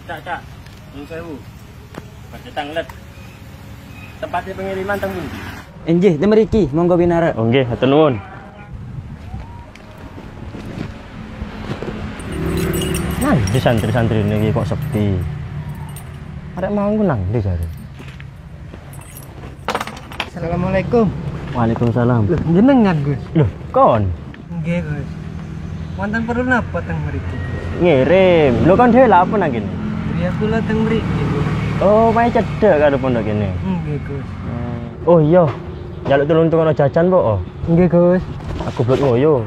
Cak, cak. Nyuwun sewu. Badhe tanglet. Tempatnya pengiriman teng pundi? Inggih, teng mriki, monggo pinarek. Oh nggih, hatur nuwun. Nah, di santri-santri ini kok sepi. Arek mau nang ndi jare? Assalamualaikum. Waalaikumsalam. Loh, jenengan, Gus. Loh, kon? Nggih, Gus. Wonten perlu napa teng mriki? Ngirim. Lho kon dhewe lha apa nang kene? Griya kula teng mriki, Gus. Oh, mae cedhek karo pondok kene. Nggih, Gus. Oh iya. Njaluk tulung tukono jajan po? Oh. Nggih, Gus. Aku blok ngoyo.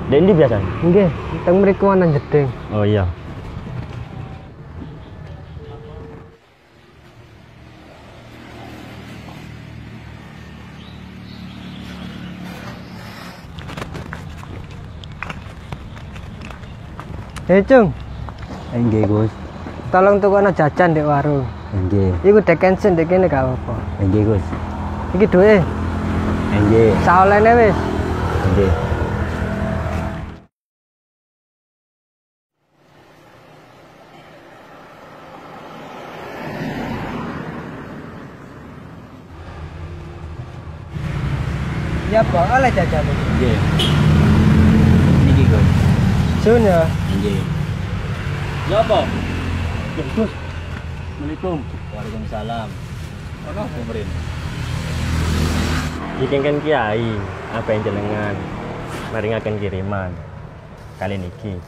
Ndek ndi biasane? Nggih, teng mriku wonten jeding. Oh iya. Hei, Cung. Nggih, Gus. Tolong tukono jajan ndek warung. Nggih. Iku dek kensin ndek kene gak apa-apa. Nggih, Gus. Iki duwe. Nggih. Saolene wis. Nggih. Ya, Pak, oleh jajan. Nggih. Niki, Gus. Sun ya. Nggih. Ya apa? Ya, Gus. Assalamualaikum. Waalaikumsalam. Ono apa mrene? Dikengken kiai, apa yang jenengan maringaken kiriman kali niki.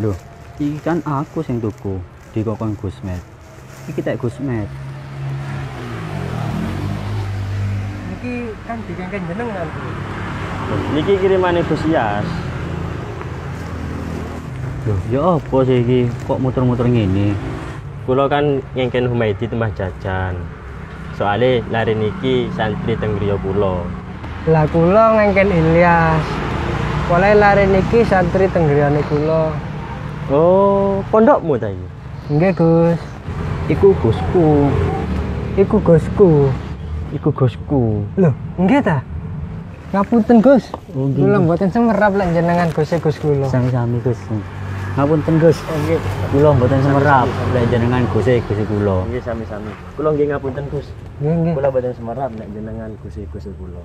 Loh, iki kan aku sing tuku dikokon Gus Met. Iki tek Gus Met. Niki kan dikengken jenengan, Gus. Niki kirimane Gus Yas. Loh, ya apa sih iki kok muter-muter ngene? Kula kan ngengken Humaidi tembah jajan. Soale lare niki santri teng griya kula. Lah kula ngengken Ilyas. Polahe lare niki santri teng griyane kula. Oh, pondokmu ta iki? Nggih, Gus. Iku Gusku. Iku Gusku. Iku Gusku. Loh, nggih ta? Ngapunten, Gus. Oh, nggih. Kula mboten semerap lek jenengan Guse Gus kula. Sami-sami, Gus. Ngapunten, Gus. Oh, nggih. Kula mboten semerap lek jenengan Guse Guse kula. Nggih, sami-sami. Kula nggih ngapunten, Gus. Nggih, nggih. Kula mboten semerap nek jenengan Guse Guse kula.